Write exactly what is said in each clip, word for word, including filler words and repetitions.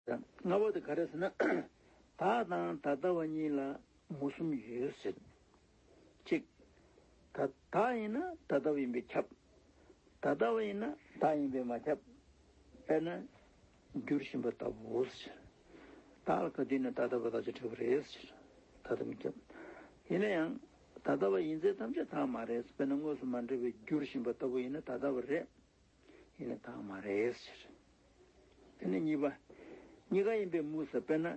ལྔ་པ་དེ་ག་རེ་ཟེར་ན། ད་དང་ད་ལྟ་བ་གཉིས་ལ་མུ་གསུམ་ཡོད་ཟེར། གཅིག་ད་ད་ཡིན་ན་ད་ལྟ་བ་ཡིན་པས་ཁྱབ། ད་ལྟ་བ་ཡིན་ན་ད་ཡིན་པས་མ་ཁྱབ། དཔེར་ན། འགྱུར་བཞིན་པ་ལྟ་བུ་ཟེར། ད་ལ་ག་དུས་ན་ད་ལྟ་བ་དག་ཆ་འཕྲད་པ་རེད་ཟེར། ད་ལྟ་མི་ཁྱབ། ཡིན་ན་ཡང་། ད་ལྟ་བ་ཡིན་ཚད་ཐམས་ཅད་ད་མ་རེད། དཔེར་ན་དངོས་སུ་མ་འདྲེས་པའི་འགྱུར་བཞིན་པ་ལྟ་བུ་ཡིན་ན་ད་ལྟ་བ་རེད། ཡིན་ན་ད་མ་རེད་ཟེར། དེ་ནས་གཉིས་པ། གཉིས་ཀ་ཡིན་པའི་མུ་ཟེར། དཔེར་ན།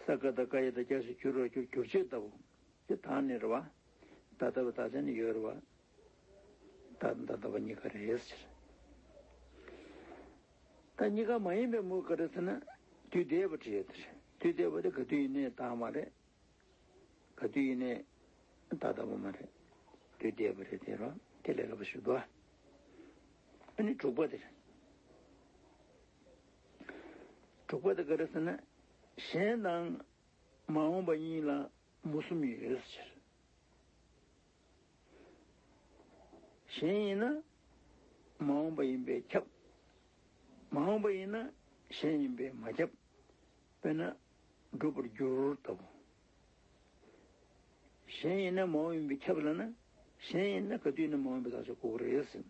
ས་ཀ་བཏགས་སྐ་ཡ་བཏགས་སྐྱ་ཞབས་ཀྱུ་འགྱུར་བར་འགྱུར། འགྱུར་བྱེད་ལྟ་བུ། དེ་ད་ནི་རེད་བ། ད་ལྟ་བ་དག་ཆ་ནི་ཡོད་རེད་བ། ད་ད་ལྟ་བ་གཉིས་ཀ་རེད་ཟེར། ད་གཉིས་ཀ་མ་ཡིན་པའི་མུ་ག་རེ་ཟེར་ན། དུས་འདས་པ་བྲིས་ཡོད་དེ་རེད། དུས་འདས་པ་དེ་ག་དུས་ཡིན་ནའི་ད་མ་རེད། ག་དུས་ཡིན་ནའི་ད་ལྟ་བ་མ་རེད། དུས་འདས་པ་རེད་དེ་རོ། དེ་ལས་སླ་པོ་ཞིག་འདུག་ཨ་ནི་དྲུག་པ་དེ་རེད། དྲུག་པ་དེ་ག་རེ་ཟེར་ན། གཞན་དང་མ་འོངས་པ་གཉིས་ལ་མུ་གསུམ་ཡོད་ཟེར། གཞན་ཡིན་ན་མ་འོངས་པ་ཡིན་པས་ཁྱབ། མ་འོངས་པ་ཡིན་ན་གཞན་ཡིན་པས་མ་ཁྱབ། དཔེར་ན། འགྲུབ་པར་འགྱུར་ལྟ་བུ། གཞན་ཡིན་ན་མ་འོངས་ཡིན་པས་ཁྱབ་ལབ་ན། གཞན་ཡིན་ན་ག་དུས་ཡིན་ན་མ་འོངས་པའི་དག་ཆ་གོ་གི་རེད་ཟེར།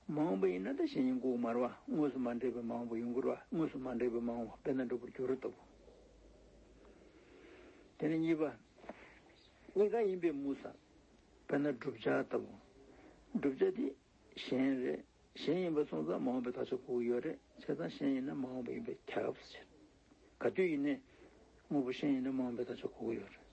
མ་འོངས་པ་ཡིན་ན་ད་གཞན་ཡིན་གོ་གི་མ་རེད་བ། དངོས་སུ་མ་འདྲེས་པའི་མ་འོངས་པ་ཡོང་གི་རེད་བ། དངོས་སུ་མ་འདྲེས་པའི་མ་འོངས་པ། དཔེར་ན་འགྲུབ་པར་འགྱུར་ལྟ་བུ། དེ་ནས་གཉིས་པ། གཉིས་ཀ་ཡིན་པའི་མུ་ཟེར། དཔེར་ན་བསྒྲུབ་བྱ་ལྟ་བུ། བསྒྲུབ་བྱ་དེ་གཞན་རེད། གཞན་ཡིན་པ་སོང་ཙང་མ་འོངས་པའི་དག་ཆ་གོ་གི་ཡོད་རེད། བྱས་ཙང་གཞན་ཡིན་ན་མ་འོངས་པ་ཡིན་པས་ཁྱབ་ཟེར། ག་དུས་ཡིན་ནའི། དངོས་པོ་གཞན་ཡིན་ན་མ་འོངས་པའི་དག་ཆ་གོ་གི་ཡོད་རེད།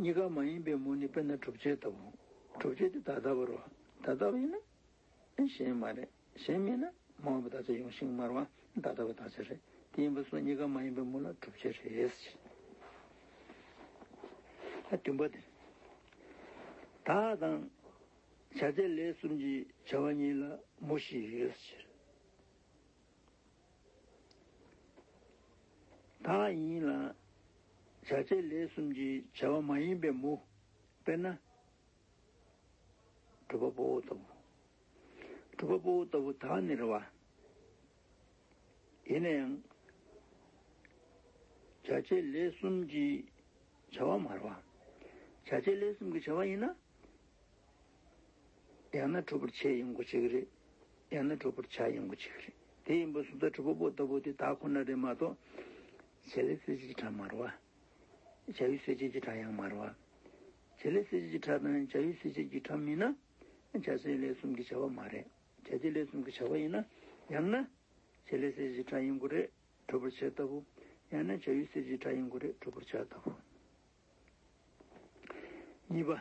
གཉིས་ཀ་མ་ཡིན་པའི་མུ་ནི་དཔེར་ན་བསྒྲུབ་བྱ་ལྟ་བུ། བསྒྲུབ་བྱ་དེ་ད་ལྟ་བ་རེད་བ། ད་ལྟ་བ་ཡིན་ན། གཞན་མ་རེད། གཞན་མིན་ན་མ་འོངས་པའི་དག་ཆ་ཡོང་ཤེས་མ་རེད་བ། ད་ལྟ་བའི་དག་ཆ་རེད། དེ་ཡིན་པ་སོང་གཉིས་ཀ་མ་ཡིན་པའི་མུ་ལ་བསྒྲུབ་བྱ་རེད་ཟེར། ད་བདུན་པ་དེ། ད་དང་། བྱ་བྱེད་ལས་གསུམ་གྱི་བྱ་བ་གཉིས་ལ་མུ་བཞི་ཡོད་ཟེར། ད་ཡིན་ལ། བྱ་བྱེད་ལས་གསུམ་གྱི་བྱ་བ་མ་ཡིན་པའི་མུ། དཔེར་ན། སྒྲུབ་པ་པོ་ལྟ་བུ། སྒྲུབ་པ་པོ་ལྟ་བུ་ད་ནི་རེད་བ། ཡིན་ན་ཡང་། བྱ་བྱེད་ལས་གསུམ་གྱི་བྱ་བ་མ་རེད་བ། བྱ་བྱེད་ལས་གསུམ་གྱི་བྱ་བ་ཡིན་ན། ཡང་ན་སྒྲུབ་པར་བྱེད་ཡིན་དགོས་ཀྱི་རེད། ཡང་ན་སྒྲུབ་པར་བྱ་ཡིན་དགོས་ཀྱི་རེད། དེ་ཡིན་པ་སོང་ཙང་སྒྲུབ་པ་པོ་ལྟ་བུ་དེ་ད་ཁོ་ན་རེད་མ་གཏོགས། བྱེད་ལས་གསལ་བྱེད་ཀྱི་སྒྲ་མ་རེད་བ། བྱ་ཡུལ་གསལ་བྱེད་ཀྱི་སྒྲ་ཡང་མ་རེད་བ། བྱེད་ལས་གསལ་བྱེད་ཀྱི་སྒྲ་དང་བྱ་ཡུལ་གསལ་བྱེད་ཀྱི་སྒྲ་མིན་ན། བྱ་བྱེད་ལས་གསུམ་གྱི་བྱ་བ་མ་རེད། བྱ་བྱེད་ལས་གསུམ་གྱི་བྱ་བ་ཡིན་ན། ཡང་ན། བྱེད་ལས་གསལ་བྱེད་ཀྱི་སྒྲ་ཡིན་དགོས་རེད། སྒྲུབ་པར་བྱེད་ལྟ་བུ། ཡང་ན་བྱ་ཡུལ་གསལ་བྱེད་ཀྱི་སྒྲ་ཡིན་དགོས་རེད། སྒྲུབ་པར་བྱ་ལྟ་བུ། གཉིས་པ།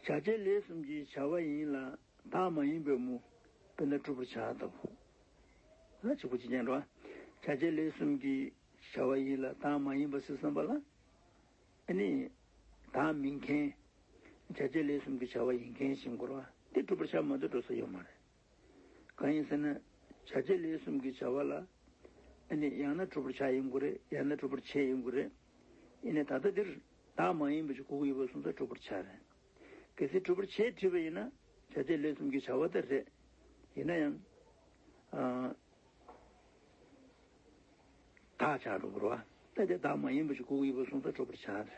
བྱ་བྱེད་ལས་གསུམ་གྱི་བྱ་བ་ཡིན་ལ་བདག་མ་ཡིན་པའི་མུ། དཔེར་ན་སྒྲུབ་པར་བྱ་ལྟ་བུ། ལ་གཅིག་པུ་གཅིག་རྐྱང་རེད་བ། བྱ་བྱེད་ལས་གསུམ་གྱི་བྱ་བ་ཡིན་ལ་བདག་མ་ཡིན་པ་ཟེར་བསམ་པ་ལ། ཨ་ནི། བདག་མིན་མཁན། བྱ་བྱེད་ལས་གསུམ་གྱི་བྱ་བ་ཡིན་མཁན་ཞིག་དགོས་རེད་བ། དེ་སྒྲུབ་པར་བྱ་མ་གཏོགས་འགྲོ་ས་ཡོད་མ་རེད། གང་ཡིན་ཟེར་ན། བྱ་བྱེད་ལས་གསུམ་གྱི་བྱ་བ་ལ། ཨ་ནི་ཡང་ན་སྒྲུབ་པར་བྱ་ཡིན་དགོས་རེད། ཡང་ན་སྒྲུབ་པར་བྱེད་ཡིན་དགོས་རེད། ཡིན་ནའི་ད་ལྟ་འདིར་བདག་མ་ཡིན་པ་ཞིག་གོ་གི་ཡོད་པ་སོང་ཙང་སྒྲུབ་པར་བྱ་རེད། གལ་སྲིད་སྒྲུབ་པར་བྱེད་བྲིས་པ་ཡིན་ན། བྱ་བྱེད་ལས་གསུམ་གྱི་བྱ་བ་དེ་རེད། ཡིན་ན་ཡང་། ཨ། བདག་ཆགས་འགྲོ་གི་རེད་བ། ད་དེ་བདག་མ་ཡིན་པ་ཞིག་གོ་གི་ཡོད་པ་སོང་ཙང་སྒྲུབ་པར་བྱ་རེད།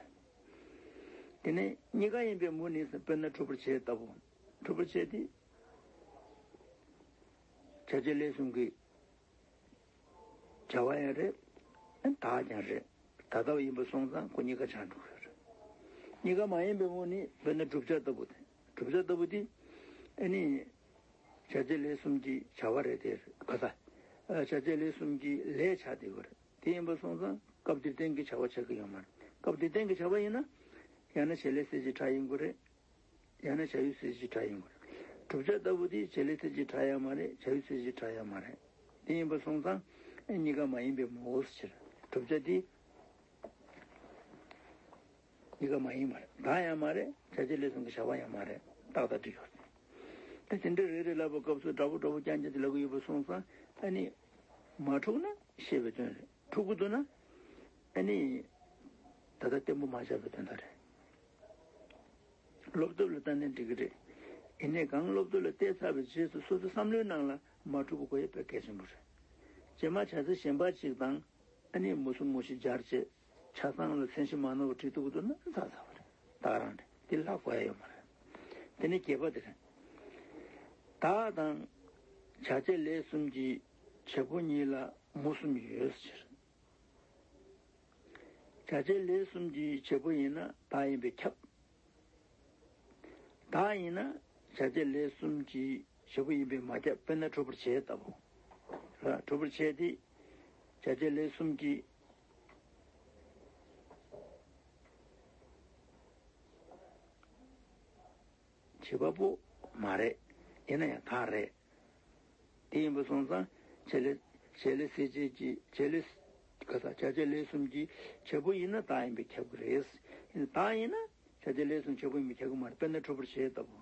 དེ་ནས་གཉིས་ཀ་ཡིན་པའི་མུ་ནི་ཟེར། དཔེར་ན་སྒྲུབ་པར་བྱེད་ལྟ་བུ། སྒྲུབ་པར་བྱེད་དེ། བྱ་བྱེད་ལས་གསུམ་གྱི་བྱ་བ་ཡང་རེད། བདག་ཀྱང་རེད། ད་ལྟ་བ་ཡིན་པ་སོང་ཙང་ཁོ་གཉིས་ཀ་ཆགས་འགྲོ་གི་རེད། གཉིས་ཀ་མ་ཡིན་པའི་མུ་ནི་དཔེར་ན་བསྒྲུབ་བྱ་ལྟ་བུ་དེ། བསྒྲུབ་བྱ་ལྟ་བུ་དེ། ཨ་ནི། བྱ་བྱེད་ལས་གསུམ་གྱི་བྱ་བ་རེད་དེ། ག་ས། བྱ་བྱེད་ལས་གསུམ་གྱི་ལས་ཆགས་བསྡད་ཡོད་རེད། དེ་ཡིན་པ་སོང་ཙང་སྐབས་འདིར་བསྟན་གྱི་བྱ་བ་ཆགས་ཀྱི་ཡོད་མ་རེད། སྐབས་འདིར་བསྟན་གྱི་བྱ་བ་ཡིན་ན། ཡང་ན་བྱེད་ལས་གསལ་བྱེད་ཀྱི་སྒྲ་ཡིན་དགོས་རེད། ཡང་ན་བྱ་ཡུལ་གསལ་བྱེད་ཀྱི་སྒྲ་ཡིན་དགོས་རེད། བསྒྲུབ་བྱ་ལྟ་བུ་དེ་བྱེད་ལས་གསལ་བྱེད་ཀྱི་སྒྲ་ཡང་མ་རེད། བྱ་ཡུལ་གསལ་བྱེད་ཀྱི་སྒྲ་ཡང་མ་རེད། དེ་ཡིན་པ་སོང་ཙང་། གཉིས་ཀ་མ་ཡིན་པའི་མུ་ཟེར། བསྒྲུབ་བྱ་དེ། གཉིས་ཀ་མ་ཡིན་པ་རེད། བདག་ཡང་མ་རེད། བྱ་བྱེད་ལས་གསུམ་གྱི་བྱ་བ་ཡང་མ་རེད། ཏག་ཏག་འགྲིག་ཡོད་རེད། ད་དེ་འདྲ་རེ་རེ་ལབ་པའི་སྐབས་སུ་འདྲ་པོ་འདྲ་པོ་རྐྱང་རྐྱང་དེ་ལབ་ཀྱི་ཡོད་པ་སོང་ཙང་། ཨ་ནི། མ་འཁྲུག་ན་ཤེས་པའི་དོན་རེད། འཁྲུག་གི་འདུག་ན། ཨ་ནི། ད་ལྟ་བརྟན་པོ་མ་ཆགས་པའི་དོན་དག་རེད། སློབ་དེབ་ལ་ལྟ་ནས་འགྲིག་གི་རེད། ཡིན་ནའི་གང་སློབ་དེབ་ལ་བལྟས་ཚར་བའི་རྗེས་སུ་སོ་སོའི་བསམ་བློའི་ནང་ལ་མ་འཁྲུག་པ་དགོས་ཡ་དཔེ་གལ་ཆེན་པོ་རེད། རྗེས་མ་བྱ་ཚིག་གཞན་པ་ཅིག་དང་ཨ་ནི་མུ་གསུམ་མུ་བཞི་སྦྱར་བྱས་ཆ་ཚང་ལ་མཚན་གཞི་མ་ནོར་བ་བྲིས་ཐུབ་ཀྱི་འདུག་ན་ཚར་ཚར་བ་རེད། ད་ག་རང་རེད། དེ་ལྷག་དགོས་ཡ་ཡོད་མ་རེད། དེ་ནི་བརྒྱད་པ་དེ་རེད། བདག་དང་བྱ་བྱེད་ལས་གསུམ་གྱི་བྱེད་པོ་ཉིད་ལ་མུ་གསུམ་ཡོད་ཟེར། བྱ་བྱེད་ལས་གསུམ་གྱི་བྱེད་པོ་ཡིན་ན་བདག་ཡིན་པས་ཁྱབ། བདག་ཡིན་ན་བྱ་བྱེད་ལས་གསུམ་གྱི་བྱེད་པོ་ཡིན་པས་མ་ཁྱབ། དཔེར་ན་གྲུབ་པར་བྱེད་ལྟ་བུ། ར་གྲུབ་པར་བྱེད་དེ་བྱ་བྱེད་ལས་གསུམ་གྱི་བྱེད་པ་པོ་མ་རེད། ཡིན་ན་ཡང་བདག་རེད། དེ་ཡིན་པ་སོང་ཙང་བྱེད་ལས་བྱེད་ལས་ཟེར་བྱེད་ཀྱི་བྱེད་ལས་ག་ས་བྱ་བྱེད་ལས་གསུམ་གྱི་བྱེད་པོ་ཡིན་ན་བདག་ཡིན་པས་ཁྱབ་ཀྱི་རེད། ཡིན་ན་བདག་ཡིན་ན་བྱ་བྱེད་ལས་གསུམ་བྱེད་པོ་ཡིན་པས་ཁྱབ་ཀྱི་མ་རེད། དཔེར་ན་གྲུབ་པར་བྱེད་ལྟ་བུ།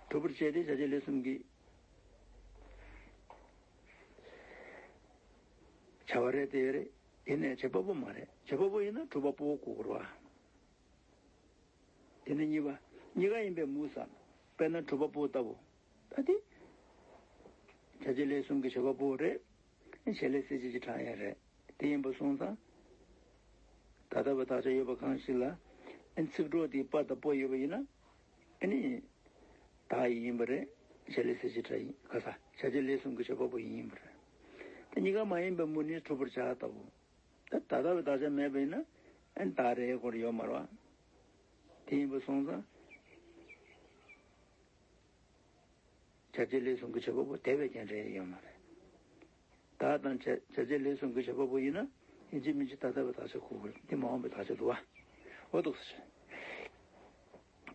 གྲུབ་པར་བྱེད་དེ་བྱ་བྱེད་ལས་གསུམ་གྱི་བྱ་བ་རེད་དེ་རེད། ཡིན་ནའི་བྱེད་པ་པོ་མ་རེད། བྱེད་པ་པོ་ཡིན་ན་གྲུབ་པ་པོ་གོ་དགོས་རེད་བ། དེ་ནས་གཉིས་པ། གཉིས་ཀ་ཡིན་པའི་མུ་ས། དཔེར་ན་གྲུབ་པ་པོ་ལྟ་བུ། ད་དེ། བྱ་བྱེད་ལས་གསུམ་གྱི་བྱེད་པ་པོ་རེད། བྱེད་ལས་ཟེར་བྱེད་ཀྱི་གྲངས་ཡང་རེད། དེ་ཡིན་པ་སོང་ཙང་། ད་ལྟ་བའི་དག་ཆ་ཡོད་པ་གང་ཞིག་ལ། ཚིག་གྲོགས་དེའི་པ་དང་པོ་ཡོད་པ་ཡིན་ན། ཨ་ནི། བདག་ཡིན་པ་རེད། བྱེད་ལས་ཟེར་བྱེད་གྲངས་ཡིན་ག་ས་བྱ་བྱེད་ལས་གསུམ་གྱི་བྱེད་པ་པོ་ཡིན་པ་རེད། དེ་གཉིས་ཀ་མ་ཡིན་པའི་མུ་ནི་གྲུབ་པར་བྱ་ལྟ་བུ། ད་ད་ལྟ་བའི་དག་ཆ་མེད་པ་ཡིན་ན། ཨ་ནི་བདག་རེད་སྐོར་ཡོད་མ་རེད་བ། དེ་ཡིན་པ་སོང་ཙང་། བྱ་བྱེད་ལས་གསུམ་གྱི་བྱེད་པ་པོ་དེ་བས་ཀྱང་རེད་ཡོད་མ་རེད། བདག་དང་བྱ་བྱ་བྱེད་ལས་གསུམ་གྱི་བྱེད་པ་པོ་ཡིན་ན་ཡིན་གཅིག་མིན་གཅིག་ད་ལྟ་བའི་དག་ཆ་གོ་དགོས་རེད། འདི་མ་འོངས་པའི་དག་ཆ་འདུག་བ། འོ་འདུག་ཟེར།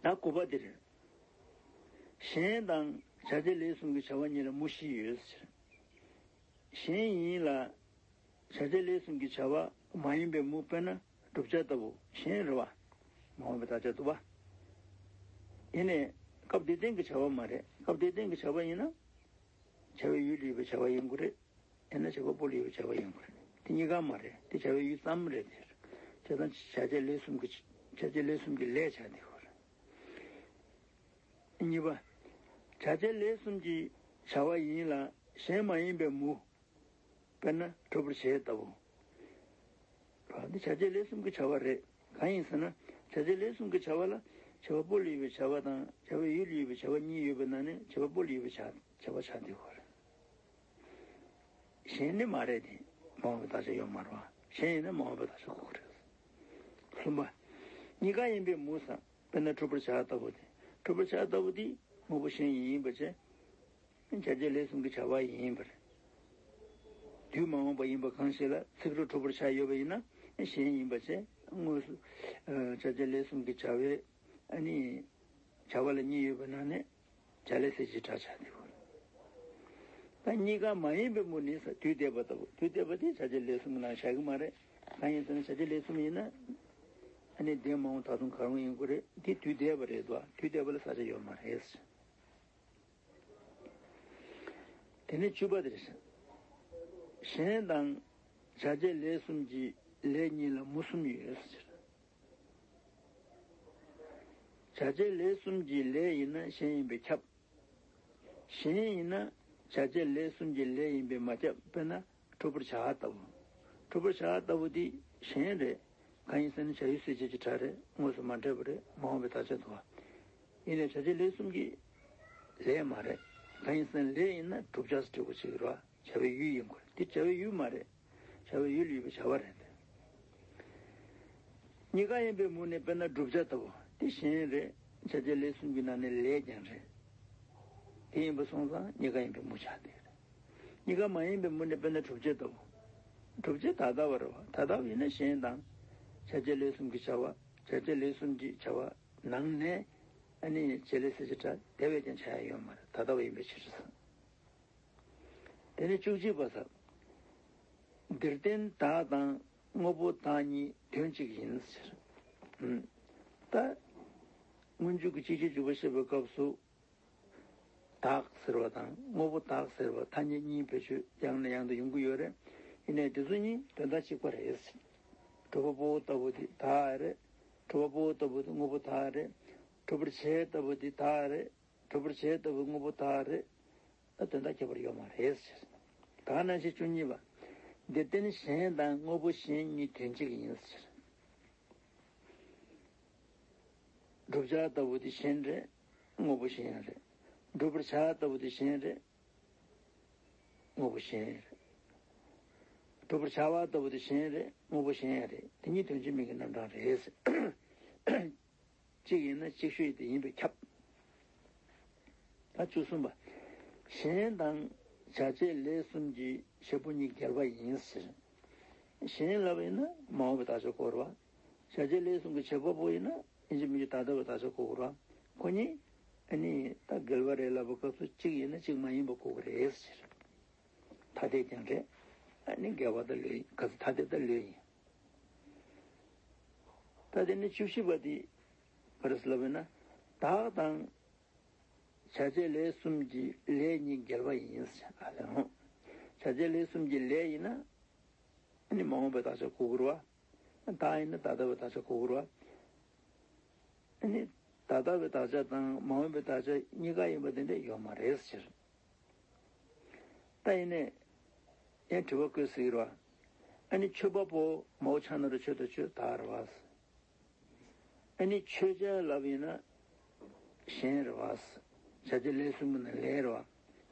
ད་དགུ་པ་འདི་རེད། གཞན་དང་བྱ་བྱེད་ལས་གསུམ་གྱི་བྱ་བ་གཉིས་ལ་མུ་བཞི་ཡོད་ཟེར། གཞན་ཡིན་ལ། བྱ་བྱེད་ལས་གསུམ་གྱི་བྱ་བ་མ་ཡིན་པའི་མུ་དཔེར་ན་བསྒྲུབ་བྱ་ལྟ་བུ་གཞན་རེད་བ། མ་འོངས་པའི་དག་ཆ་འདུག་བ། ཡིན་ནའི་སྐབས་དེ་སྟེང་གི་བྱ་བ་མ་རེད། སྐབས་དེ་སྟེང་གི་བྱ་བ་ཡིན་ན། བྱ་བའི་ཡུལ་ལ་ཡོད་པའི་བྱ་བ་ཡིན་དགོས་རེད། ཡང་ན་བྱེད་པ་པོ་ལ་ཡོད་པའི་བྱ་བ་ཡིན་དགོས་རེད། དེ་གཉིས་ཀ་མ་རེད། དེ་བྱ་བའི་ཡུལ་ཙམ་རེད་དེ། བྱས་ཙང་བྱ་བྱེད་ལས་གསུམ་གྱི་བྱ་བྱེད་ལས་གསུམ་གྱི་ལས་བྱ་དེ་དགོས་རེད། གཉིས་པ། བྱ་བྱེད་ལས་གསུམ་གྱི་བྱ་བ་ཡིན་ལ་གཞན་མ་ཡིན་པའི་མུ། དཔེར་ན་གྲུབ་པར་བྱེད་ལྟ་བུ། འདི་བྱ་བྱེད་ལས་གསུམ་གྱི་བྱ་བ་རེད། གང་ཡིན་ཟེར་ན། བྱ་བྱེད་ལས་གསུམ་གྱི་བྱ་བ་ལ་བྱེད་པ་པོ་ལ་ཡོད་པའི་བྱ་བ་དང་བྱ་བའི་ཡུལ་ལ་ཡོད་པའི་བྱ་བ་གཉིས་ཡོད་པའི་ནང་ནས་བྱེད་པ་པོ་ལ་ཡོད་པའི་བྱ་བྱ་བ་ཆགས་འདུག་གོ། གཞན་ནི་མ་རེད་དེ། མ་འོངས་པའི་དག་ཆ་ཡོད་མ་རེད་བ། གཞན་ཡིན་ན་མ་འོངས་པའི་དག་ཆ་གོ་གི་རེད། གསུམ་པ། གཉིས་ཀ་ཡིན་པའི་མུ་ས། དཔེར་ན་གྲུབ་པར་བྱ་ལྟ་བུ་སྟེ། གྲུབ་པར་བྱ་ལྟ་བུ་དེ་དངོས་པོ་གཞན་ཡིན་པ་བྱས། བྱ་བྱེད་ལས་གསུམ་གྱི་བྱ་བ་ཡིན་པར། དུས་མ་འོངས་པ་ཡིན་པ་གང་ཞིག་ལ་ཚིག་གྲོགས་གྲུབ་པར་བྱ་ཡོད་པ་ཡིན་ན་གཞན་ཡིན་པ་བྱས་དངོས་སུ། བྱ་བྱེད་ལས་གསུམ་གྱི་བྱ་བའི་ཨ་ནི། བྱ་བ་ལ་གཉིས་ཡོད་པའི་ནང་ནས་བྱ་ལས་ཟེར་གྱི་སྒྲ་ཆགས་འདུག་གོ། ད་གཉིས་ཀ་མ་ཡིན་པའི་མུ་ནི་ས། དུས་འདས་པ་ལྟ་བུ། དུས་འདས་པ་དེ་བྱ་བྱེད་ལས་གསུམ་གྱི་ནང་བཞག་གི་མ་རེད། གང་ཡིན་ཟེར་ན་བྱ་བྱེད་ལས་གསུམ་ཡིན་ན། ཨ་ནི་འདས་མ་འོངས་ད་དུང་གང་རུང་ཡིན་དགོས་རེད། དེ་དུས་འདས་པ་རེད་དོ། དུས་འདས་པ་ལ་ས་ཆ་ཡོད་མ་རེད། དེ་ནས་བཅུ་པ་དེ་རེད། གཞན་དང་བྱ་བྱེད་ལས་གསུམ་གྱི་ལས་གཉིས་ལ་མུ་གསུམ་ཡོད་ཟེར། བྱ་བྱེད་ལས་གསུམ་གྱི་ལས་ཡིན་ན་གཞན་ཡིན་པས་ཁྱབ། གཞན་ཡིན་ན་བྱ་བྱེད་ལས་གསུམ་གྱི་ལས་ཡིན་པས་མ་ཁྱབ། དཔེར་ན་གྲུབ་པར་བྱ་ལྟ་བུ། གྲུབ་པར་བྱ་ལྟ་བུ་དེ་གཞན་རེད། གང་ཡིན་ཟེར་ན་བྱ་ཡུལ་ཟེར་བྱེད་ཀྱི་སྒྲ་རེད། དངོས་སུ་མ་འདྲེས་པ་རེད། མ་འོངས་པའི་དག་ཆ་འདུག་བ། ཡིན་ནའི་བྱ་བྱེད་ལས་གསུམ་གྱི་ལས་མ་རེད། གང་ཡིན་ཟེར་ན་ལས་ཡིན་ན་བསྒྲུབ་བྱ་ཟེར་དྲི་བ་བྱེད་ཀྱི་རེད་བ། བྱ་བའི་ཡུལ་ཡིན་དགོས། འདི་བྱ་བའི་ཡུལ་མ་རེད། བྱ་བའི་ཡུལ་ཡོད་པའི་བྱ་བ་རེད། གཉིས་ཀ་ཡིན་པའི་མུ་ནི་དཔེར་ན་བསྒྲུབ་བྱ་ལྟ་བུ། འདི་གཞན་རེད། བྱ་བྱེད་ལས་གསུམ་གྱི་ནང་ནས་ལས་ཀྱང་རེད། དེ་ཡིན་པ་སོང་ཙང་གཉིས་ཀ་ཡིན་པའི་མུ་ཆགས་བསྡད་རེད། གཉིས་ཀ་མ་ཡིན་པའི་མུ་ནི་དཔེར་ན་བསྒྲུབ་བྱ་ལྟ་བུ། བསྒྲུབ་བྱ་ད་ལྟ་བ་རེད་བ། ད་ལྟ་བ་ཡིན་ན་གཞན་དང་། བྱ་བྱེད་ལས་གསུམ་གྱི་བྱ་བ། བྱ་བྱེད་ལས་གསུམ་གྱི་བྱ་བ་ནང་ནས་ཨ་ནི་བྱེད་ལས་ཟེར་གྱི་སྒྲ་དེ་བས་ཀྱང་ཆགས་ཡ་ཡོད་མ་རེད། ད་ལྟ་བ་ཡིན་པའི་ཕྱིར་ཟེར། དེ་ནས་བཅུ་གཅིག་པ་ཟེར། འདིར་བསྟན་བདག་དང་དངོས་པོ་བདག་གཉིས་དོན་གཅིག་ཡིན་ཟེར། ད་སྔོན་འཇུག་གི་གཅིག་གཅིག་འཇུག་པ་བཤད་པའི་སྐབས་སུ། བདག་ཟེར་བ་དང་དངོས་པོ་བདག་ཟེར་བ་ཐ་སྙད་གཉིས་བེད་སྤྱོད་ཡང་ནས་ཡང་དུ་ཡོང་གི་ཡོད་རེད། ཡིན་ནའི་དེ་ཚོ་གཉིས་དོན་དག་གཅིག་པ་རེད། གྲུབ་པ་པོ་ལྟ་བུ་དེ་བདག་རེད། གྲུབ་པ་པོ་ལྟ་བུ་དེ་དངོས་པོ་བདག་རེད། གྲུབ་པར་བྱེད་ལྟ་བུ་དེ་བདག་རེད། གྲུབ་པར་བྱེད་ལྟ་བུ་དངོས་པོ་བདག་རེད། ད་དོན་དག་ཁྱད་པར་ཡོད་མ་རེད་ཟེར། ད་ག་ནང་བཞིན་བཅུ་གཉིས་པ། འདིར་བསྟན་གཞན་དང་དངོས་པོ་གཞན་གཉིས་དོན་གཅིག་ཡིན་ཟེར། བསྒྲུབ་བྱ་ལྟ་བུ་དེ་གཞན་རེད། དངོས་པོ་གཞན་ཡང་རེད། བསྒྲུབ་པར་བྱ་ལྟ་བུ་དེ་གཞན་རེད། དངོས་པོ་གཞན་རེད། བསྒྲུབ་པར་བྱ་བ་ལྟ་བུ་དེ་གཞན་རེད། དངོས་པོ་གཞན་ཡང་རེད། དེ་གཉིས་དོན་གཅིག་མིང་གི་རྣམ་གྲངས་རེད། གཅིག་ཡིན་ན་གཅིག་ཤོས་དེ་ཡིན་པས་ཁྱབ། ད་བཅུ་གསུམ་པ། གཞན་དང་བྱ་བྱེད་ལས་གསུམ་གྱི་བྱེད་པོ་གཉིས་འགལ་བ་ཡིན་ཟེར། གཞན་ལབ་ཡིན་ན་མ་འོངས་པའི་དག་ཆ་གོ་དགོས་རེད་བ། བྱ་བྱེད་ལས་གསུམ་གྱི་བྱེད་པ་པོ་ཡིན་ན་ཡིན་གཅིག་མིན་གཅིག་ད་ལྟ་བའི་དག་ཆ་གོ་དགོས་རེད་བ། ཁོ་གཉིས་ཨ་ནི་ད་འགལ་བ་རེད་ལབ་པའི་སྐབས་སུ་གཅིག་ཡིན་ན་གཅིག་མ་ཡིན་པ་གོ་དགོས་རེད་ཟེར། ཐ་དད་ཀྱང་རེད། ཨ་ནི་འགལ་བ་ད་ལོས་ཡིན། ག་ཚོད་ཐ་དད་ད་ལོས་ཡིན། ད་དེ་ནི་བཅུ་བཞི་པ་དེ་ག་རེ་ཟེར་ལབ་ཡིན་ན། བདག་དང་བྱ་བྱེད་ལས་གསུམ་གྱི་ལས་གཉིས་འགལ་བ་ཡིན་ཟེར། ཨ་ལས་འོང་། བྱ་བྱེད་ལས་གསུམ་གྱི་ལས་ཡིན་ན། ཨ་ནི་མ་འོངས་པའི་དག་ཆ་གོ་དགོས་རེད་བ། བདག་ཡིན་ན་ད་ལྟ་བའི་དག་ཆ་གོ་དགོས་རེད་བ། ཨ་ནི་ད་ལྟ་བའི་དག་ཆ་དང་མ་འོངས་པའི་དག་ཆ་གཉིས་ཀ་ཡིན་པ་དེ་འདྲ་ཡོད་མ་རེད་ཟེར། ད་ཡིན་ནའི་ཡང་དྲི་བ་བཀོད་སྲིད་རེད་བ། ཨ་ནི་མཆོད་པ་པོ་མའོ་ཆ་ན་རོ་མཆོད་དོ་མཆོད་བདག་རེད་བ། ཨ་ནི་མཆོད་བྱ་ལབ་ཡིན་ན་གཞན་རེད་བ། བྱ་བྱེད་ལས་གསུམ་པོ་ནི་ལས་རེད་བ།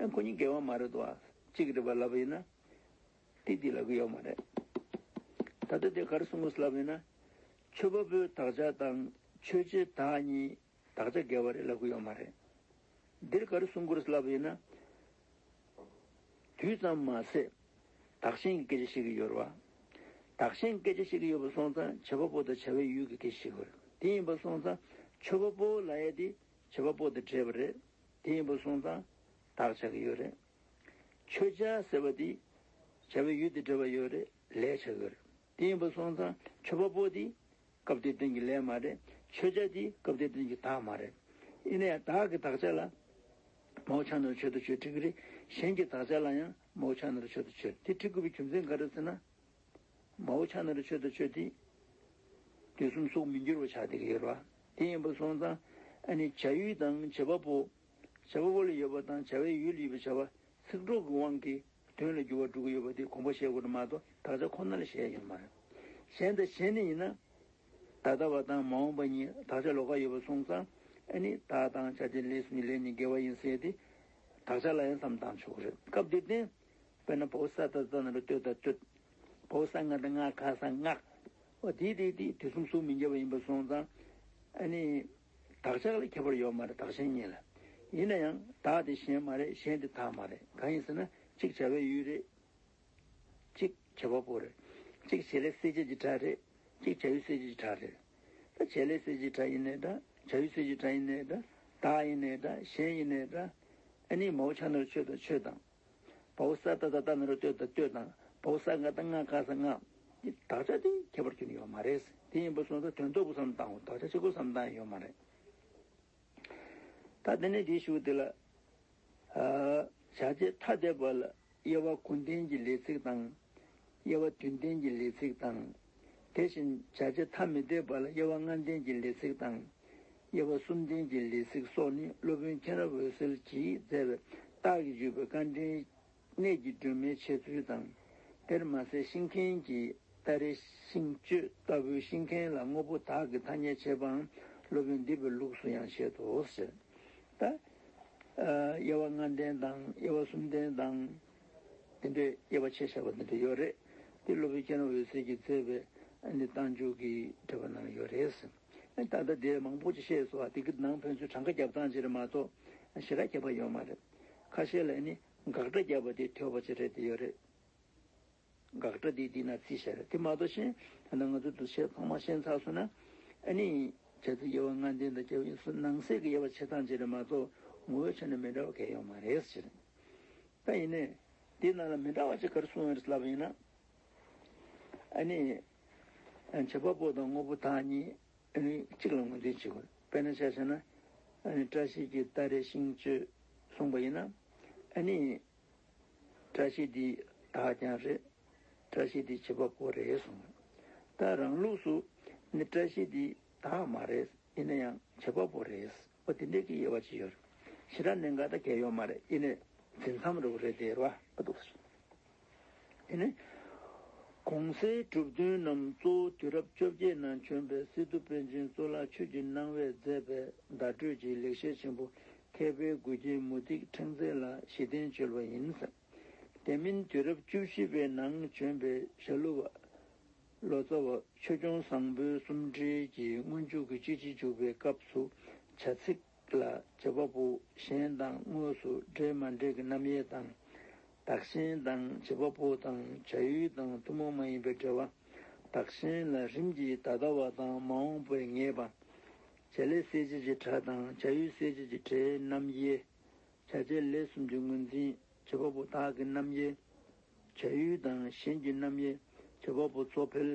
ཨ་ཁོ་གཉིས་འགལ་བ་མ་རེད་དོ་བ། གཅིག་རེད་བ་ལབ་ཡིན་ན། དེ་འདི་ལབ་གི་ཡོད་མ་རེད། ད་ལྟ་དེ་ག་རེ་གསུང་གི་ཡོད་ལབ་ཡིན་ན། མཆོད་པ་པོའི་དག་ཆ་དང་མཆོད་བྱའི་བདག་གཉིས་དག་ཆ་འགལ་བ་རེད་ལབ་གི་ཡོད་མ་རེད། འདིར་ག་རེ་གསུང་གི་ཡོད་ལབ་ཡིན་ན། དུས་ཙམ་མ་ཟད་བདག་གཞན་གྱི་སྐད་ཆ་བཤད་ཀྱི་ཡོད་རེད་བ། བདག་གཞན་གྱི་སྐད་ཆ་བཤད་ཀྱི་ཡོད་པ་སོང་ཙང་བྱེད་པ་པོ་དང་བྱ་བའི་ཡུལ་གྱི་སྐད་ཆ་བཤད་ཀྱི་ཡོད་རེད། དེ་ཡིན་པ་སོང་ཙང་མཆོད་པ་པོ་ལབ་ཡ་དེ་བྱེད་པ་པོ་དང་འབྲེལ་བ་རེད། དེ་ཡིན་པ་སོང་ཙང་བདག་ཆགས་ཀྱི་ཡོད་རེད། མཆོད་བྱ་ཟེར་བ་དེ་བྱ་བའི་ཡུལ་དེ་འབྲེལ་བ་ཡོད་རེད། ལས་ཆགས་ཀྱི་ཡོད་རེད། དེ་ཡིན་པ་སོང་ཙང་མཆོད་པ་པོ་དེ་སྐབས་དེར་བསྟན་གྱི་ལས་མ་རེད། མཆོད་བྱ་དེ་སྐབས་དེར་བསྟན་གྱི་བདག་མ་རེད། ཡིན་ན་ཡང་བདག་གི་དག་ཆ་ལ་མའོ་ཆ་ན་རོ་མཆོད་དོ་མཆོད་འགྲིག་གི་རེད། གཞན་གྱི་དག་ཆ་ལ་ཡང་མའོ་ཆ་ན་རོ་མཆོད་དོ་མཆོད་དེ་འགྲིག་དགོས་པའི་རྒྱུ་མཚན་ག་རེ་ཟེར་ན། མའོ་ཆ་ན་རོ་མཆོད་དོ་མཆོད་དེ། དུས་གསུམ་གཟུགས་མི་འགྱུར་བ་ཆགས་བསྡད་ཀྱི་ཡོད་རེད་བ། དེ་ཡིན་པ་སོང་ཙང་ཨ་ནི་བྱ་ཡུལ་དང་བྱེད་པ་པོ། བྱེད་པ་པོ་ལ་ཡོད་པ་དང་བྱ་བའི་ཡུལ་ལ་ཡོད་པའི་བྱ་བ་ཚིག་གྲོགས་ཀྱི་དབང་གིས་དོན་ལ་འགྱུར་བ་འགྲོ་གི་ཡོད་པ་དེ་དགོངས་པ་བཞེས་དགོས་རེད་མ་གཏོགས་དག་ཆ་ཁོ་ན་ལ་བཞེས་ཡོད་མ་རེད། གཞན་དང་གཞན་ནི་ཡིན་ན། ད་ལྟ་བ་དང་མ་འོངས་པ་གཉིས་དག་ཆ་ལོགས་ཀ་ཡོད་པ་སོང་ཙང་ཨ་ནི་བདག་དང་བྱ་བྱེད་ལས་གསུམ་གྱི་ལས་གཉིས་འགལ་བ་ཡིན་ཟེར་ཏེ། དག་ཆ་ལ་ཡང་བསམ་བཏང་ཆོག་གི་རེད། སྐབས་འདིར་བརྟེན། དཔེར་ན་བའོ་ས་ཏ་ཏ་ན་རོ་ཏོ་ད་སྟོད། བའོ་ས་ང་ད་ང་ག་ས་ངག་འོ་དེ་དེ་དེ་དུས་གསུམ་གཟུགས་མི་འགྱུར་བ་ཡིན་པ་སོང་ཙང་། ཨ་ནི། དག་ཆ་ལ་ཁྱད་པར་ཡོད་མ་རེད། བདག་གཞན་གཉིས་ལ། ཡིན་ན་ཡང་བདག་དེ་གཞན་མ་རེད། གཞན་དེ་བདག་མ་རེད། གང་ཡིན་ཟེར་ན་གཅིག་བྱ་བའི་ཡུལ་རེད། གཅིག་བྱེད་པ་པོ་རེད། གཅིག་བྱེད་ལས་གསལ་བྱེད་ཀྱི་སྒྲ་རེད། གཅིག་བྱ་ཡུལ་གསལ་བྱེད་ཀྱི་སྒྲ་རེད། ད་བྱེད་ལས་གསལ་བྱེད་ཀྱི་སྒྲ་ཡིན་ནའི་འདྲ། བྱ་ཡུལ་གསལ་བྱེད་ཀྱི་སྒྲ་ཡིན་ནའི་འདྲ། བདག་ཡིན་ནའི་འདྲ། གཞན་ཡིན་ནའི་འདྲ། ཨ་ནི་མའོ་ཆ་ན་རོ་མཆོད་དོ་མཆོད་དང་། བའོ་ས་ཏ་ད་ལྟ་ན་རོ་ལྟོས་དང་ལྟོས་དང་། བའོ་ས་ང་ད་ང་ག་ས་ང་། དག་ཆ་དེ་ཁྱད་པར་ཁྱོན་ནས་ཡོད་མ་རེད། དེ་ཡིན་པ་སོང་ཙང་དོན་ལྡོག་པོ་བསམ་བཏང་འོ་དག་ཆ་གཅིག་པོ་བསམ་བཏང་ཡོད་མ་རེད། ད་དེ་ནས་དེའི་གཞུག་དེ་ལ། བྱ་བྱེད་ཐ་དད་པ་ལ་དབྱེ་བ་དགུ་ལྡན་གྱི་ལས་ཚིག་དང་། དབྱེ་བ་བདུན་ལྡན་གྱི་ལས་ཚིག་དང་། དེ་བཞིན་བྱ་བྱེད་ཐ་མི་དད་པ་ལ་དབྱེ་བ་ལྔ་ལྡན་གྱི་ལས་ཚིག་དང་། དབྱེ་བ་གསུམ་ལྡན་གྱི་ལས་ཚིག་སོགས་ནི་སློབ་དཔོན་མཁྱེན་རབ་འོད་གསལ་གྱིས་མཛད་པའི་རྟགས་ཀྱིས་འཇུག་པའི་དཀའ་འགྲེལ་གནད་ཀྱི་སྒྲོན་མེའི་འཆད་ཚུལ་དང་། དེར་མ་ཟད་ཤིང་མཁན་གྱི་ཏཱ་རེ་ཤིང་གཅོད་ལྟ་བུའི་ཤིང་མཁན་ལ་དངོས་པོ་བདག་གི་ཐ་སྙད་བྱེད་པའང་སློབ་དཔོན་འདི་པའི་ལུགས་སུ་ཡང་བཤད་དོ་ཟེར། ད། དབྱེ་བ་ལྔ་ལྡན་དང་དབྱེ་བ་གསུམ་ལྡན་དང་། དེ་འདྲའི་དབྱེ་བ་ཕྱེ་བཞག་པ་དེ་འདྲ་ཡོད་རེད། དེ་སློབ་དཔོན་མཁྱེན་རབ་འོད་གསལ་གྱིས་མཛད་པའི་ཨ་ནི་རྟགས་འཇུག་གི་འགྲེལ་པ་ནང་ཡོད་རེད། ད་ལྟ་དེ་མང་པོ་ཅིག་བཤད་སོང་བ་དེ་གི་ནང་ཕན་ཚུན་གྲངས་ཀ་རྒྱབ་སྟངས་ཅིག་རེད་མ་གཏོགས་ཞེ་དྲག་ཁྱད་པར་ཡོད་མ་རེད། ཁ་ཤས་ལ་ཨ་ནི་དགག་སྒྲ་བརྒྱབ་པ་དེ་ཐོས་པ་ཅིག་རེད་དེ་ཡོད་རེད། དགག་སྒྲ་དེ་འདི་ན་རྩིས་བྱས་རེད། དེ་མ་གཏོགས་གཞན་ད་ལྟ་ང་ཚོ་འདུ་བྱེད་ཚང་མ་ཤེས་ཚར་སོང་ན། ཨ་ནི་བྱ་ཚིག་དབྱེ་བ་ལྔ་ལྡན་དང་བཅས་པ་ཡིན་སོང་ནང་གསེས་ཀྱི་དབྱེ་བ་ཕྱེ་སྟངས་ཅིག་རེད་མ་གཏོགས་ངོ་བོའི་ཆ་ནས་མི་འདྲ་བ་གང་ཡང་ཡོད་མ་རེད་ཟེར། ད་ཡིན་ནའི་འདི་ནང་ལ་མི་འདྲ་བ་ཅིག་ག་རེ་གསུངས་ཡོད་རེད་ལབ་པ་ཡིན་ན། ཨ་ནི་བྱེད་པ་པོ་དང་དངོས་པོ་བདག་གཉིས་ཨ་ནི་གཅིག་ལ་ངོས་འཛིན་བྱེད་དགོས། དཔེར་ན་ཆ་བཞག་ན་ཨ་ནི་བཀྲ་ཤིས་ཀྱི་ཏཱ་རེ་ཤིང་གཅོད་གསུངས་པ་ཡིན་ན། ཨ་ནི། བཀྲ་ཤིས་འདི་བདག་ཀྱང་རེད། བཀྲ་ཤིས་འདི་བྱེད་པ་པོ་རེད་གསུངས། ད་རང་ལུགས་སུ་ནི་བཀྲ་ཤིས་འདི་བདག་མ་རེད། ཡིན་ན་ཡང་བྱེད་པ་པོ་རེད། འོ་དེ་འདྲའི་གི་དབྱེ་བ་ཅིག་ཡོད་རེད། ཞེ་དྲག་གནད་འགག་ད་གལ་ཡོད་མ་རེད། ཡིན་ནའི་འཛིན་མཚམས་རེ་བ་རེད་དེ་རེད་བ། འོ་འདུག་ཟེར། དེ་ནས། གོང་གསལ་གྲུབ་དོན་རྣམས་གཙོ་བོ་དུས་རབས་བཅོ་བརྒྱད་ནང་བྱོན་པའི་སི་ཏུ་པཎ་ཆེན་གཙུག་ལག་ཆོས་ཀྱི་སྣང་བས་མཛད་པའི་བརྡ་སྤྲོད་ཀྱི་ལེགས་བཤད་ཆེན་པོ་མཁས་པའི་མགུལ་རྒྱན་མུ་ཏིག་ཕྲེང་མཛེས་ལ་གཞི་རྟེན་བཅོལ་བ་ཡིན། དེ་མིན་དུས་རབས་བཅུ་བཞི་པའི་ནང་བྱོན་པའི་ཞྭ་ལུ་བ། ལོ་ཙཱ་བ་ཆོས་སྐྱོང་བཟང་པོའི་གསུང་འགྲེལ་གྱི་སྔོན་འཇུག་གི་སྤྱི་ཆིངས་འཇུག་པའི་སྐབས་སུ་བྱ་ཚིག་ལ་བྱེད་པ་པོ་གཞན་དང་དངོས་སུ་འབྲེལ་མ་འབྲེལ་གྱི་རྣམ་དབྱེ་དང་། བདག་གཞན་དང་བྱེད་པ་པོ་དང་བྱ་ཡུལ་དང་ཐུན་མོང་མ་ཡིན་པའི་འབྲེལ་བ། བདག་གཞན་ལ་རིམ་གྱིས་ད་ལྟ་བ་དང་མ་འོངས་པའི་ངེས་པ། བྱེད་ལས་གསལ་བྱེད་ཀྱི་སྒྲ་དང་བྱ་ཡུལ་གསལ་བྱེད་ཀྱི་སྒྲའི་རྣམ་དབྱེ། བྱ་བྱེད་ལས་གསུམ་གྱི་ངོས་འཛིན་བྱེད་པ་པོ་བདག་གི་རྣམ་དབྱེ། བྱ་ཡུལ་དང་གཞན་གྱི་རྣམ་དབྱེ་བྱེད་པ་པོ་གཙོ་ཕལ།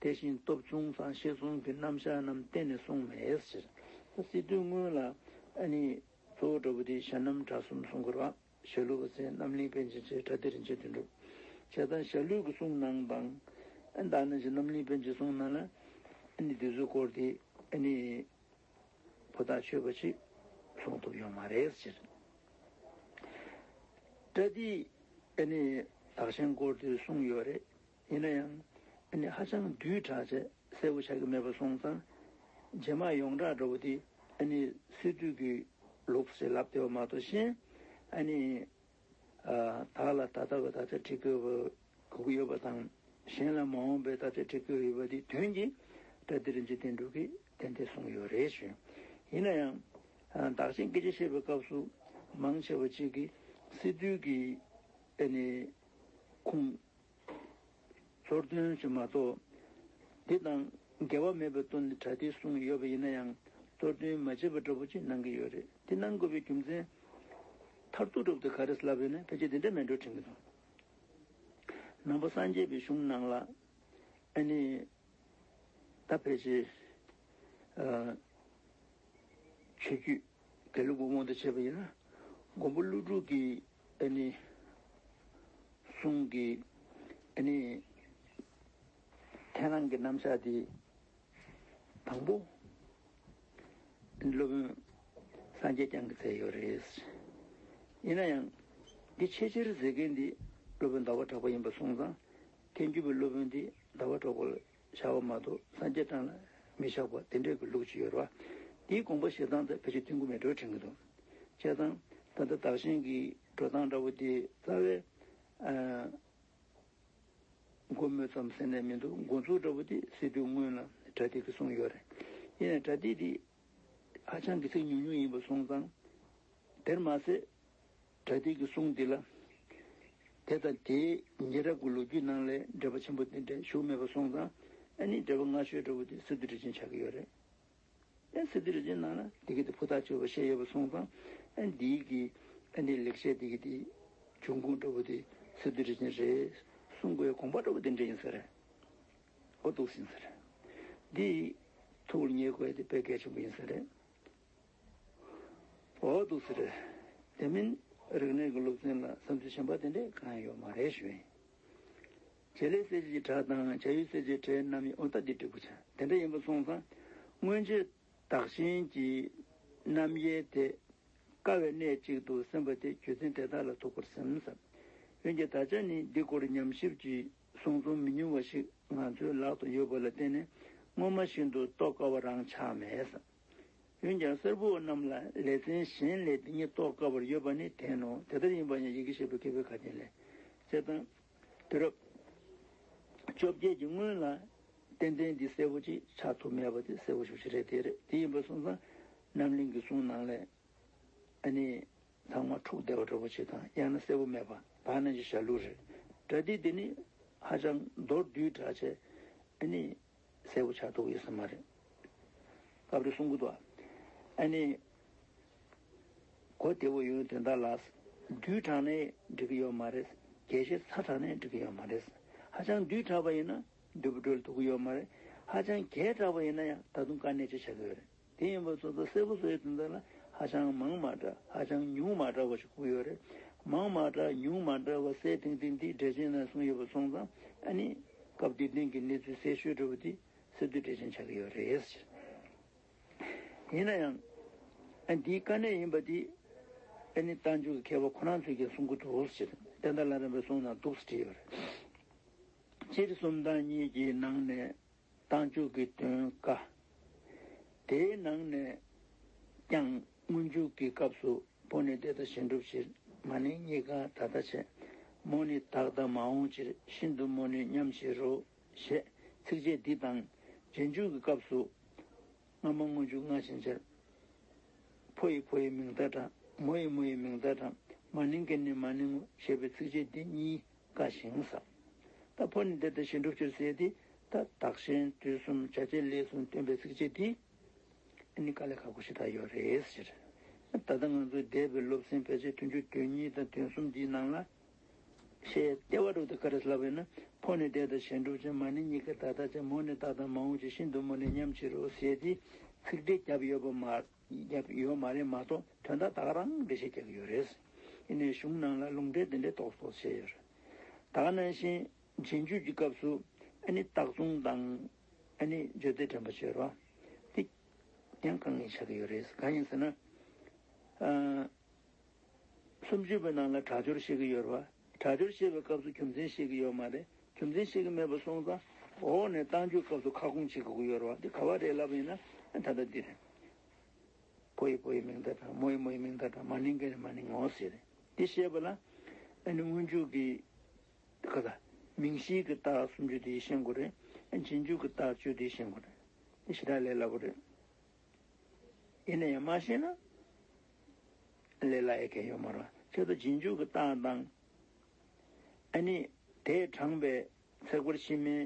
དེ་བཞིན་སྟོབས་མཚུངས་དང་ཤེད་མཚུངས་ཀྱི་རྣམ་གཞག་རྣམས་གཏན་ནས་གསུངས་མེད་ཟེར། སི་ཏུའི་སྔོན་ལ་ཨ་ནི་གཙོ་བོ་འདྲ་པོ་དེ་ཞྭ་རྣམ་སྒྲ་གསུམ་གསུང་དགོས་རེད་བ། ཞྭ་ལུ་བ་ཟེར་རྣམ་གླིང་པཎ་ཆེན་བྱས་བྲ་ཏི་རིན་ཆེན་དོན་གྲུབ། བྱས་ཙང་ཞྭ་ལུའི་གི་གསུང་ནང་དང་། ཨ་ནི་ད་ནང་བཞིན་རྣམ་གླིང་པཎ་ཆེན་གསུང་ནང་ལ་ཨ་ནི་དེ་ཚོའི་སྐོར་དེ་ཨ་ནི། ཕུ་ཐག་ཆོད་པ་ཅིག་གསུང་ཐུབ་ཡོད་མ་རེད་ཟེར། པྲ་ཏི་ཨ་ནི་བདག་གཞན་སྐོར་དུ་གསུངས་ཡོད་རེད། ཡིན་ན་ཡང་ཨ་ནི་ཧ་ཅང་བསྡུས་དྲགས་བྱས་གསལ་པོ་ཆགས་ཀྱི་མེད་པ་སོང་ཙང་། རྗེས་མ་ཡོངས་གྲགས་འདྲ་པོ་དེ་ཨ་ནི་སི་ཏུ་གི་ལུགས་ཟེར་ལབ་བསྡད་པ་མ་གཏོགས་གཞན་ཨ་ནི། བདག་ལ་ད་ལྟ་བའི་ད་ཆ་འབྲི་དགོས་པ་དགོས་ཀྱི་ཡོད་པ་དང་། གཞན་ལ་མ་འོངས་པའི་ད་ཆ་འབྲི་དགོས་ཀྱི་ཡོད་པ་དེ་དོན་གྱིས་བྲ་ཏི་རིན་ཆེན་དོན་གྲུབ་ཀྱིས་ཏན་ཏན་གསུངས་ཡོད་རེད་ཞུ། ཡིན་ན་ཡང་། བདག་གཞན་སྐད་ཆ་བཤད་པའི་སྐབས་སུ་མང་ཆེ་བ་ཅིག་གིས་སི་ཏུ་གི་ཨ་ནི་ཁུངས། གཙོར་འདོན་ཞིག་མ་གཏོགས། འདི་དང་འགལ་བ་མེད་པའི་དོན་དེ་བྲ་ཏིས་གསུངས་ཡོད་པ་ཡིན་ན་ཡང་གཙོར་འདོན་མ་བྱས་པ་འདྲ་པོ་ཅིག་གནང་གི་ཡོད་རེད། དེ་གནང་དགོས་པའི་རྒྱུ་མཚན། མཐར་ཐུག་གྲུབ་དེ་ག་རེ་ལབ་ཡོད་ན་ཕལ་ཆེར་འདི་འདྲ་མེད་འགྲོ་དྲན་གྱི་འདུག། ནང་པ་སངས་རྒྱས་པའི་གཞུང་ནང་ལ་ཨ་ནི་ད་ཕལ་ཆེར་ཨ་ཆོས་བརྒྱུད་དགེ་ལུགས་པ་དབང་དུ་བྱས་པ་ཡིན་ན་མགོན་པོ་ཀླུ་སྒྲུབ་ཀྱི་ཨ་ནི་གསུང་གི་ཨ་ནི་ཐལ་རང་གི་རྣམ་གཞག་དེ། དང་པོ། སློབ་དཔོན་སངས་རྒྱས་བསྐྱངས་ཀྱིས་མཛད་ཡོད་རེད། ཡིན་ན་ཡང་། འདི་ཆེས་ཆེར་མཛད་མཁན་འདི་སློབ་དཔོན་ཟླ་བ་གྲགས་པ་ཡིན་པ་སོང་ཙང་། ཐལ་འགྱུར་བའི་སློབ་དཔོན་འདི་ཟླ་བ་གྲགས་པ་ལ་བཞག་པ་མ་གཏོགས་སངས་རྒྱས་བསྐྱངས་ལ་མི་བཞག་པ་དེ་འདྲའི་གི་ལུགས་ཅིག་ཡོད་རེད་བ། དེའི་དགོངས་པ་བཞེས་སྟངས་དེ་ཕལ་ཆེར་མཐུན་གྱི་མེད་འགྲོ་དྲན་གྱི་འདུག། བྱས་ཙང་ད་ལྟ་བདག་གཞན་གྱི་འགྲོ་སྟངས་འདྲ་བོ་དེ་རྩ་བའི། མགོ་སྨོས་ཙམ་ཟེར་ནས་མི་འདུག། འགོ་འཛུགས་འདྲ་བོ་དེ་སི་ཏུའི་སྔོན་ལ་བྲ་ཏི་གིས་གསུངས་ཡོད་རེད། ཡིན་ནའི་བྲ་ཏི་དེ་ཧ་ཅང་གི་ཚིག་ཉུང་ཉུང་ཡིན་པ་སོང་ཙང་། དེར་མ་ཟད། བྲ་ཏི་གི་གསུང་འདི་ལ། དེ་དང་དེའི་ཉེ་རབས་ཀྱི་ལོ་རྒྱུས་ནང་ལས་འགྲེལ་པ་ཆེན་པོ་དེ་འདྲ་ཞུགས་མེད་པ་སོང་ཙང་། ཨ་ནི་འགྲེལ་པ་སྔ་ཤོས་འདྲ་བོ་དེ་སི་ཏུ་འགྲེལ་ཆེན་ཆགས་ཀྱི་ཡོད་རེད། ཨ་སི་ཏུ་རིན་ཆེན་ནང་ལ་འདི་གི་དེ་ཕུ་ཐག་ཆོད་པ་བཤད་ཡོད་པ་སོང་ཙང་། ཨ་འདིའི་གི་ཨ་ནི་ལེགས་བཤད་འདི་གི་དེ་འབྱུང་ཁུངས་འདྲ་བོ་དེ་སི་ཏུ་རིན་ཆེན་རེད་གསུང་དགོས་དགོངས་པ་འདྲ་བོ་དེ་འདྲ་ཡིན་ས་རེད། ཨོ་འདུག་ཟིན་ས་རེད། འདི་ཐུགས་ལ་ངེས་དགོས་དེ་དཔེ་གལ་ཆེན་པོ་ཡིན་ས་རེད། ཨོ་འདུག་ས་རེད། དེ་མིན་རིག་གནས་ཀྱི་སློབ་ཚན་ལ་བསམ་ཚུལ་གཞན་པ་དེ་འདྲ་གང་ཡང་ཡོད་མ་རེད་ཞུ་ཡིན། བྱེད་ལས་གསལ་བྱེད་ཀྱི་སྒྲ་དང་བྱ་ཡུལ་གསལ་བྱེད་སྒྲའི་རྣམ་དབྱེ། ཨོ་ད་འདི་འགྲིག་པོ་ཆགས། དེ་འདྲ་ཡིན་པ་སོང་ཙང་སྔོན་ཆད་བདག་གཞན་གྱི་རྣམ་དབྱེ་དེ་དཀའ་བའི་གནས་གཅིག་ཏུ་སེམས་པ་དེ་རྒྱུ་མཚན་དེ་དག་ལ་ཐུག་པར་སེམས་ཟེར། འོན་ཀྱང་ད་ཆ་ནི་འདི་སྐོར་ཉམས་ཞིབ་ཀྱི་གསུང་རྩོམ་མི་ཉུང་བ་ཞིག་ང་ཚོའི་ལག་ཏུ་ཡོད་པ་ལ་བརྟེན་ནས་སྔོན་མ་བཞིན་དུ་རྟོགས་དཀའ་བ་རང་ཆགས་མེད་ཟེར། འོན་ཀྱང་གསར་བུ་རྣམས་ལ་ལེ་ཚན་གཞན་ལས་འདི་ཉིད་རྟོགས་དཀའ་བར་ཡོད་པ་ནི་བདེན་ནོ། དེ་ལྟར་ཡིན་པ་ཡང་ཡི་གེ་ཤེས་པའི་མཁས་པའི་བཀའ་དྲིན་ལས། ཅེས་དང་། དུས་རབས་བཅོ་བརྒྱད་ཀྱི་སྔོན་ལ་ཏན་ཏན་འདི་གསལ་པོ་ཅིག་ཆགས་ཐུབ་མེད་པ་དེ་གསལ་པོ་ཞེ་པོ་ཅིག་རེད། དེ་རེད། དེ་ཡིན་པ་སོང་ཙང་རྣམ་གླིང་གི་གསུང་ནང་ལས་ཨ་ནི་ཚང་མ་འཁྲུགས་བསྡད་པ་འདྲ་པོ་ཅིག་དང་། ཡང་ན་གསལ་པོ་མེད་པ། ད་ནང་བཞིན་ཞྭ་ལུ་རེད། བྲ་ཏི་དེ་ནི་ཧ་ཅང་མདོར་བསྡུས་དྲགས་བྱས་ཨ་ནི། གསལ་པོ་ཆགས་ཐུབ་ཡོད་ས་མ་རེད། སྐབས་རེ་གསུང་གི་འདུག། ཨ་ནི། གོ་བདེ་བོ་ཡོང་དོན་དག་ལ། བསྡུས་དྲགས་ནས་འགྲིག་གི་ཡོད་མ་རེད། རྒྱས་བཤད་ཚ་དྲགས་ནས་འགྲིག་གི་ཡོད་མ་རེད། ཧ་ཅང་བསྡུས་དྲགས་པ་ཡིན་ན་འདུས་པ་འགྲོ་ལ་ཐུག་གི་ཡོད་མ་རེད། ཧ་ཅང་རྒྱས་དྲགས་པ་ཡིན་ན་ཡང་ད་དུང་དཀའ་གནད་ཅིག་ཆགས་ཀྱི་ཡོད་རེད། དེ་ཡིན་པ་ཚོ་ཚོ་གསལ་པོ་བཟོ་ཡི་དོན་དག་ལ་ཧ་ཅང་མང་མ་དྲགས། ཧ་ཅང་ཉུང་མ་དྲགས་པ་ཞིག་དགོས་ཀྱི་ཡོད་རེད། མང་མ་དྲགས་ཉུང་མ་དྲགས་པ་གསལ་ཐིང་ཐིང་འདི་འགྲེལ་ཆེན་ནང་གསུངས་ཡོད་པ་སོང་ཙང་ཨ་ནི་སྐབས་དེ་སྟེང་གི་གནས་ཚུལ་གསལ་ཤོས་འདྲ་བོ་དེ་སི་ཏུ་འགྲེལ་ཆེན་ཆགས་ཀྱི་ཡོད་རེད། ཡིན་ན་ཡང་། ཨ་འདིའི་དཀའ་གནད་ཡིན་པ་འདི། ཨ་ནི་རྟགས་འཇུག་གི་མཁས་པ་ཁོ་རང་ཚོས་ཀྱང་གསུང་གི་འདུག་ཟེར། བསྟན་དར་ལྷ་རམས་པའི་གསུང་ནང་འདུག་ཟེར་བྲིས་ཡོད་རེད། སྤྱིར་སུམ་རྟགས་གཉིས་ཀྱི་ནང་ནས་རྟགས་འཇུག་གི་དོན་དཀའ། དེའི་ནང་ནས་ཀྱང་སྔོན་འཇུག་གི་སྐབས་སུ་ཕོ་ནི་འདས་དང་གཞན་སྒྲུབ་ཕྱིར། མ་ནིང་གཉིས་ཀ་ད་ལྟ་བྱས། མོ་ནི་བདག་དང་མ་འོངས་ཕྱིར། ཤིན་ཏུ་མོ་ནི་མཉམ་བཞིན་རོ། ཞེས་ཚིགས་བཅད་འདི་དང་རྗེས་འཇུག་གི་སྐབས་སུ། སྔ་མ་སྔོན་འཇུག་སྔ་ཕྱི་འཆར། ཕོ་ཡི་ཕོ་ཡི་མིང་མཐའ་དྲངས། མོ་ཡི་མོ་ཡི་མིང་མཐའ་དྲངས། མ་ནིང་གི་ནི་མ་ནིང་ངོ་ཞེས་པའི་ཚིགས་བཅད་འདི་གཉིས་དཀའ་ཞིང་ཟབ། ད་ཕོ་ནི་འདས་དང་གཞན་སྒྲུབ་ཕྱིར་ཟེར་ཏེ། ད་བདག་གཞན་དུས་གསུམ་བྱ་བྱེད་ལས་གསུམ་སྟོན་པའི་ཚིགས་བཅད་འདི། ཨ་ནི་དཀའ་ལས་ཁག་པོ་ཞེ་དྲག་ཡོད་རེད་ཟེར། ད་ལྟ་ང་ཚོའི་འདས་པའི་སློབ་ཚན་ཕལ་ཆེར་བདུན་ཅུ་དོན་གཉིས་དང་དོན་གསུམ་འདིའི་ནང་ལ། ཞེས་ལྟེ་བ་དྲུག་ཏུ་ག་རེ་ལབ་ཡོད་ན། ཕོ་ནི་འདས་དང་གཞན་སྒྲུབ་ཕྱིར། མ་ནིང་གཉིས་ཀ་ད་ལྟ་བྱས། མོ་ནི་བདག་དང་མ་འོངས་ཕྱིར། ཤིན་ཏུ་མོ་ནི་མཉམ་བཞིན་རོ་ཟེར་ཏེ་ཚིག་འགྲེལ་བརྒྱབ་ཡོད་པ་མ། བརྒྱབ་ཡོད་མ་རེད་མ་གཏོགས། དོན་དག་ད་ག་རང་འགྲེལ་བཤད་རྒྱག་གི་ཡོད་རེད། ཡིན་ནའི་གཞུང་ནང་ལ་ལུང་འདྲེན་དེ་འདྲའི་ཏོག་ཙམ་བྱས་ཡོད་རེད། ད་ག་ནང་བཞིན་རྗེས་འཇུག་གི་སྐབས་སུ་ཨ་ནི་རྟགས་མཚུངས་དང་། ཨ་ནི་བརྗོད་བདེ་དྲན་པ་བྱེད་རོགས། དེ་ཡང་དཀའ་ངལ་ཆགས་ཀྱི་ཡོད་རེད། གང་ཡིན་ཟེར་ན། ཨ། སུམ་ཅུ་པའི་ནང་ལ་དྲག་སྦྱོར་བཤད་ཀྱི་ཡོད་རེད་བ། དྲག་སྦྱོར་བཤད་པའི་སྐབས་སུ་རྒྱུ་མཚན་བཤད་ཀྱི་ཡོད་མ་རེད། རྒྱུ་མཚན་བཤད་ཀྱི་མེད་པ་སོང་ཙང་། འོག་ནས་རྟགས་འཇུག་སྐབས་སུ་ཁ་སྐོང་བྱེད་དགོས་ཀྱི་ཡོད་རེད་བ། འདི་ག་བ་རེད་ལབ་པ་ཡིན་ན། ད་ལྟ་འདི་རེད། ཕོ་ཡི་ཕོ་ཡི་མིང་མཐའ་དྲངས། མོ་ཡི་མོ་ཡི་མིང་མཐའ་དྲངས། མ་ནིང་གི་ནི་མ་ནིང་ངོ་ཟེར་རེད། འདི་བཤད་པ་ལ། ཨ་ནི་སྔོན་འཇུག་གི། ག་ད། མིང་གཞིའི་གི་རྟགས་སུམ་ཅུ་དེ་ཤེས་དགོས་རེད། རྗེས་འཇུག་གི་རྟགས་བཅུ་དེ་ཤེས་དགོས་རེད། འདི་ཞེ་དྲག་ལས་སླ་པོ་རེད། ཡིན་ན་ཡང་མ་ཤེས་ན། ལས་སླ་ཡ་གང་ཡང་ཡོད་མ་རེད། ཁྱེད་ཚོ་རྗེས་འཇུག་གི་རྟགས་དང་། ཨ་ནི། དེས་དྲངས་པའི་ཚེག་བར་ཕྱི་མའི་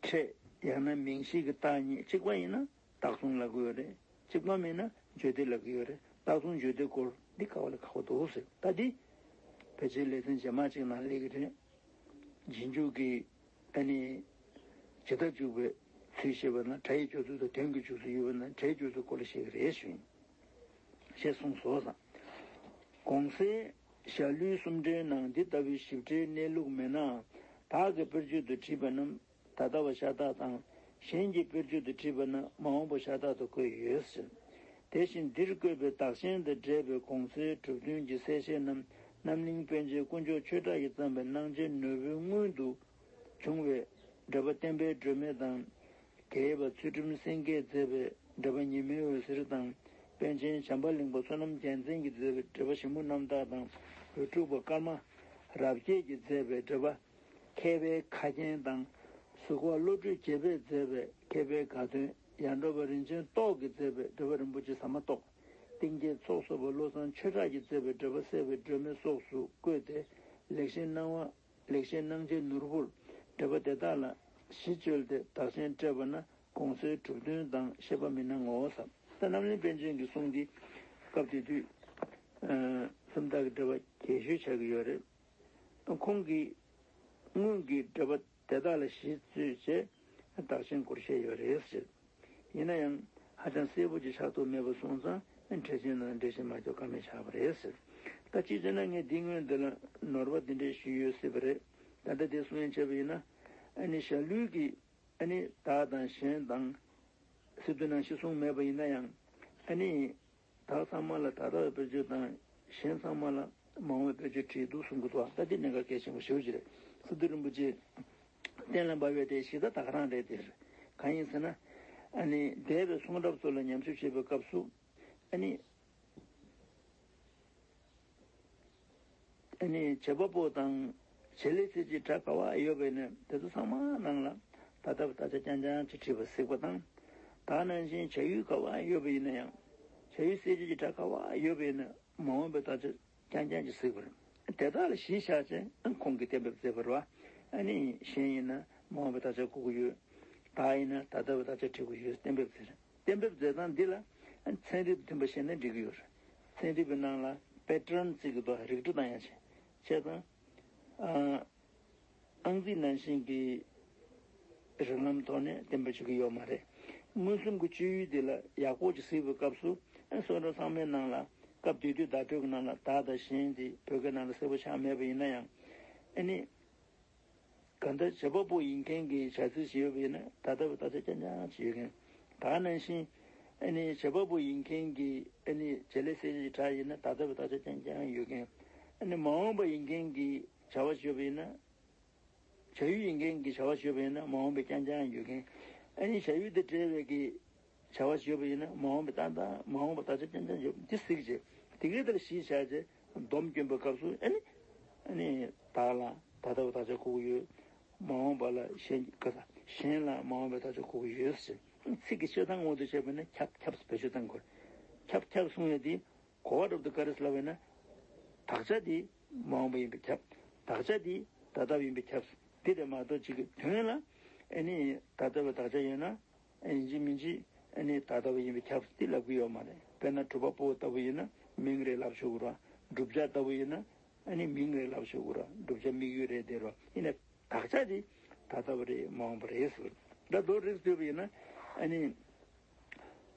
ཕྲད། ཡང་ན་མིང་གཞིའི་གི་རྟགས་གཉིས། གཅིག་པ་ཡིན་ན་རྟགས་མཚུངས་ལབ་ཀྱི་ཡོད་རེད། གཅིག་པ་མིན་ན་བརྗོད་བདེ་ལབ་ཀྱི་ཡོད་རེད། རྟགས་མཚུངས་བརྗོད་བདེ་སྐོར་འདི་ག་བ་ལ་ཁག་པོ་འདུག་ཟེར། ད་འདི་ཕལ་ཆེར་ལེ་ཚན་རྗེས་མ་གཅིག་ནང་སླེབས་ཀྱི་རེད། རྗེས་འཇུག་གི། ཨ་ནི། ཇི་ལྟར་འཇུག་པའི་ཚུལ་བཤད་པ་ན། སྒྲ་ཡི་སྦྱོར་ཚུལ་དང་དོན་གྱི་འཇུག་ཚུལ་ཡོད་པ་ན། སྒྲའི་སྦྱོར་ཚུལ་སྐོར་ལ་བཤད་ཀྱི་རེད་ཞུ་ཡིན། ཞེས་གསུངས་སོ་ཟེར། གོང་གསལ་ཞྭ་ལུའི་སུམ་སྒྲིལ་ནང་འདི་ལྟ་བུའི་ཞིབ་ཕྲའི་གནས་ལུགས་མེད་ནའང་། བདག་གི་དཔེར་བརྗོད་དུ་བྲིས་པ་རྣམས་ད་ལྟ་བ་ཤ་སྟག་དང་། གཞན་གྱི་དཔེར་བརྗོད་དུ་བྲིས་པ་ན་མ་འོངས་པ་ཤ་སྟག་ཏུ་བཀོད་ཡོད་ཟེར། དེ་བཞིན་འདིར་བཀོད་པའི་བདག་གཞན་དང་འབྲེལ་བའི་གོང་གསལ་གྲུབ་དོན་གྱི་གསལ་བཤད་རྣམས་རྣམ་གླིང་པཎ་ཆེན་དཀོན་མཆོག་ཆོས་གྲགས་ཀྱིས་བརྩམས་པའི་སྣང་བྱེད་ནོར་བུའི་སྔོན་དུ་བྱུང་བའི་འགྲེལ་པ་བསྟན་པའི་སྒྲོན་མེ་དང་། རྒྱལ་བ་ཚུལ་ཁྲིམས་སེང་གེས་མཛད་པའི་འགྲེལ་པ་ཉི་མའི་འོད་ཟེར་དང་། པཎ་ཆེན་བྱམས་པ་གླིང་པ་བསོད་ནམས་རྒྱལ་མཚན་གྱིས་མཛད་པའི་འགྲེལ་པ་ཞིབ་མོ་རྣམ་དག་དང་། བོད་ཕྲུག་པ་ཀརྨ་རབ་རྒྱས་ཀྱིས་མཛད་པའི་འགྲེལ་པ་མཁས་པའི་ཁ་རྒྱན་དང་། གཟུགས་པ་བློ་གྲོས་རྒྱས་པས་མཛད་པའི་མཁས་པའི་དགའ་སྟོན། ཡར་འབྲོག་པ་རིན་ཆེན་ཏོག་གིས་མཛད་པའི་འགྲེལ་པ་རིན་པོ་ཆེ་ཟ་མ་ཏོག་གཏིང་སྐྱེས་ཚོགས་གསོག་པ་བློ་བཟང་ཆོས་གྲགས་ཀྱིས་མཛད་པའི་འགྲེལ་པ་གསལ་བའི་སྒྲོན་མེ་སོགས་སུ་བཀོད་དེ། ལེགས་བཤད་སྣང་བ། ལེགས་བཤད་སྣང་བྱེད་ནོར་བུར་འགྲེལ་པ་དེ་དག་ལ་གཞི་བཅོལ་ཏེ་བདག་གཞན་བཀྲལ་བ་ན་གོང་གསལ་གྲུབ་དོན་དང་བཤད་པ་མི་སྣང་ངོ་ཟེར། ད་རྣམ་གླིང་པཎ་ཆེན་གྱི་གསུང་འདི་སྐབས་དེ་དུས་སུམ་རྟགས་ཀྱི་འགྲེལ་པ་རྒྱས་ཤོས་ཆགས་ཀྱི་ཡོད་རེད། ཁོང་གིས་སྔོན་གྱི་འགྲེལ་པ་དེ་དག་ལ་གཞི་བཅོལ་བྱས་བདག་གཞན་སྐོར་བཤད་ཡོད་རེད་ཟེར། ཡིན་ན་ཡང་ཧ་ཅང་གསལ་པོ་ཅིག་ཆགས་ཐུབ་མེད་པ་སོང་ཙང་འགྲེལ་ཆེན་ནང་འགྲེལ་བཤད་མ་རྒྱག་ཀ་མེད་ཆགས་པ་རེད་ཟེར། ད་སྤྱིར་བྱས་ན་ངས་འདི་སྔོན་འདི་ལ་ནོར་བ་འདི་འདྲས་ཞུས་ཡོད་སྲིད་པ་རེད། ད་ལྟ་དེ་གསུང་ཡན་བྱས་པ་ཡིན་ན། ཨ་ནི་ཞྭ་ལུས་ཀྱི་ཨ་ནི་བདག་དང་གཞན་དང་ཟེར་དུས་ནང་བཞིན་གསུངས་མེད་པ་ཡིན་ན་ཡང་། ཨ་ནི། བདག་ཚང་མ་ལ་ད་ལྟ་བའི་དཔེར་བརྗོད་དང་། གཞན་ཚང་མ་ལ་མ་འོངས་པའི་དཔེར་བརྗོད་བྲིས་འདུག་གསུང་གི་འདུག་ད་འདི་གནད་འགག་གལ་ཆེན་པོ་ཞེ་པོ་ཅིག་རེད། སི་ཏུ་རིན་པོ་ཆེ་གཏན་ལ་འབེབས་པའི་དེ་གཞི་རྩ་ད་ག་རང་རེད་དེ། གང་ཡིན་ཟེར་ན། ཨ་ནི་འདས་པའི་གསུང་རབ་ཚོ་ལ་ཉམས་ཞིབ་བྱེད་པའི་སྐབས་སུ། ཨ་ནི། ཨ་ནི་བྱེད་པ་པོ་དང་བྱེད་ལས་ཚིག་གཅིག་སྒྲ་ག་བ་ཡོད་པ་ཡིན་ན་དེ་ཚོ་ཚང་མ་ནང་ལ་ད་ལྟ་བ་དག་ཆ་རྐྱང་རྐྱང་ཅིག་བྲིས་པ་གཟིགས་པ་དང་། ད་ནང་བཞིན་བྱ་ཡུལ་ག་བ་ཡོད་པ་ཡིན་ན་ཡང་བྱ་ཡུལ་གསལ་བྱེད་ཀྱི་སྒྲ་ག་བ་ཡོད་པ་ཡིན་ན་མ་འོངས་པའི་དག་ཆ་རྐྱང་རྐྱང་ཅིག་གཟིགས་པ་རེད། དེ་དག་ལ་གཞི་བཞག་བྱས་ཁོང་གིས་གཏན་འབེབས་མཛད་པ་རེད་བ། ཨ་ནི་གཞན་ཡིན་ན་མ་འོངས་པའི་དག་ཆ་དགོས་ཀྱི་ཡོད། བདག་ཡིན་ན་ད་ལྟ་བའི་དག་ཆ་བྲི་དགོས་ཡོད་གཏན་འབེབས་མཛད་རེད། གཏན་འབེབས་མཛད་སྟངས་འདི་ལ་ཚན་རིག་དང་མཐུན་པ་བཤད་ན་འགྲིག་གི་ཡོད་རེད། ཚན་རིག་པའི་ནང་ལ་པེ་ཊརན་བརྩི་གི་འདུག་རིགས་འགྲེ་བཏང་ཡ་བྱས་བྱས་ཙང་། ཨ། ཨང་རྩིས་ནང་བཞིན་གྱི་རིགས་ལམ་ཐོག་ནས་གཏན་འབེབས་བྱེད་ཀྱི་ཡོད་མ་རེད། མངོན་སུམ་གྱི་སྤྱོད་ཡུལ་འདི་ལ་ཡག་པོ་ཅིག་གཟིགས་པའི་སྐབས་སུ་ཨ་གསུང་རབ་ཚང་མའི་ནང་ལ་སྐབས་དེ་དུས་བརྡ་སྤྲོད་ཀྱི་ནང་ལ་བདག་དང་གཞན་དེ་བོད་སྐད་ནང་ལ་གསལ་པོ་ཆགས་མེད་པ་ཡིན་ན་ཡང་། ཨ་ནི། གང་ལྟར་བྱེད་པ་པོ་ཡིན་མཁན་གྱི་བྱ་ཚིག་ཞིག་ཡོད་པ་ཡིན་ན་ད་ལྟ་བའི་དག་ཆ་རྐྱང་རྐྱང་ཅིག་ཡོད་མཁན། ད་ནང་བཞིན་ཨ་ནི་བྱེད་པ་པོ་ཡིན་མཁན་གྱི་ཨ་ནི་བྱེད་ལས་གསལ་བྱེད་ཀྱི་སྒྲ་ཡིན་ན་ད་ལྟ་བའི་དག་ཆ་རྐྱང་རྐྱང་ཡོད་མཁན། ཨ་ནི་མ་འོངས་པ་ཡིན་མཁན་གྱི་བྱ་བ་ཞུས་པ་ཡིན་ན། བྱ་ཡུལ་ཡིན་མཁན་གྱི་བྱ་བ་ཞུས་པ་ཡིན་ན་མ་འོངས་པའི་རྐྱང་རྐྱང་ཡོད་མཁན། ཨ་ནི་བྱ་ཡུལ་དེ་འབྲེལ་བའི་གི་བྱ་བ་ཞུས་པ་ཡིན་ན་མ་འོངས་པའི་ཏག་ཏག་མ་འོངས་པ་དག་ཆ་རྐྱང་རྐྱང་ཡོད་འདི་གཟིགས་བྱས། དེ་གའི་ལྟར་གཞི་བཞག་བྱས་སྡོམ་སྐྱོན་པའི་སྐབས་སུ་ཨ་ནི་ཨ་ནི་བདག་ལ་ད་ལྟ་བའི་དག་ཆ་གོ་གི་ཡོད། མ་འོངས་པ་ལ་གཞན་ག་ས་གཞན་ལ་མ་འོངས་པའི་དག་ཆ་གོ་གི་ཡོད་ཟེར། ཚིག་གི་བཤད་སྟངས་དངོས་སུ་བཤད་པ་ཡིན་ན་ཁྱབ་ཁྱབ་བེད་སྤྱོད་གཏང་དགོས། ཁྱབ་ཁྱབ་གསུང་ཡས་དེ། གོ་བ་སྒྲུབ་ཏུ་ག་རེ་ལབ་པ་ཡིན་ན། དག་ཆ་དེ་མ་འོངས་པ་ཡིན་པས་ཁྱབ། དག་ཆ་དེ་ད་ལྟ་བ་ཡིན་པས་ཁྱབ། དེ་དེ་མ་གཏོགས་གཅིག་གི་དོན་ལ་ཨ་ནི་ད་ལྟ་བའི་དག་ཆ་ཡོད་ན་ཡིན་གཅིག་མིན་གཅིག་ཨ་ནི་ད་ལྟ་བ་ཡིན་པས་ཁྱབ་དེ་ལབ་ཀྱི་ཡོད་མ་རེད། དཔེར་ན་གྲུབ་པ་པོ་ལྟ་བུ་ཡིན་ན་མིང་རེད་ལབ་ཆོག་གི་རེད། བསྒྲུབ་བྱ་ལྟ་བུ་ཡིན་ན་ཨ་ནི་མིང་རེད་ལབ་ཆོག་གི་རེད། བསྒྲུབ་བྱ་དམིགས་ཡུལ་རེད་དེ་རེད། ཡིན་ན་དག་ཆ་དེ་ད་ལྟ་བ་རེད་མ་འོངས་པ་རེད་ཟེར། ད་མདོར་རིགས་བསྡུས་པ་ཡིན་ན་ཨ་ནི།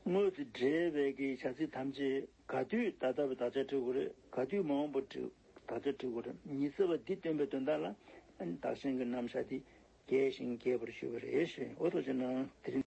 དངོས་སུ་འབྲེལ་བའི་གི་བྱ་ཚིག་ཐམས་ཅད་ག་དུས་ད་ལྟ་བའི་དག་ཆ་འབྲི་དགོས་རེད། ག་དུས་མ་འོངས་པ་འབྲི་དག་ཆ་འབྲི་དགོས་རེད། ཉི་ཚེ་བ་འདི་སྟོན་པའི་དོན་དག་ལ་ཨ་ནི་བདག་གཞན་གྱི་རྣམ་གཞག་འདི་རྒྱས་ཤིང་རྒྱས་པར་ཞུས་པ་རེད་ཞུ། འོ་ཐུགས་རྗེ་གནང་། དེ་རིང་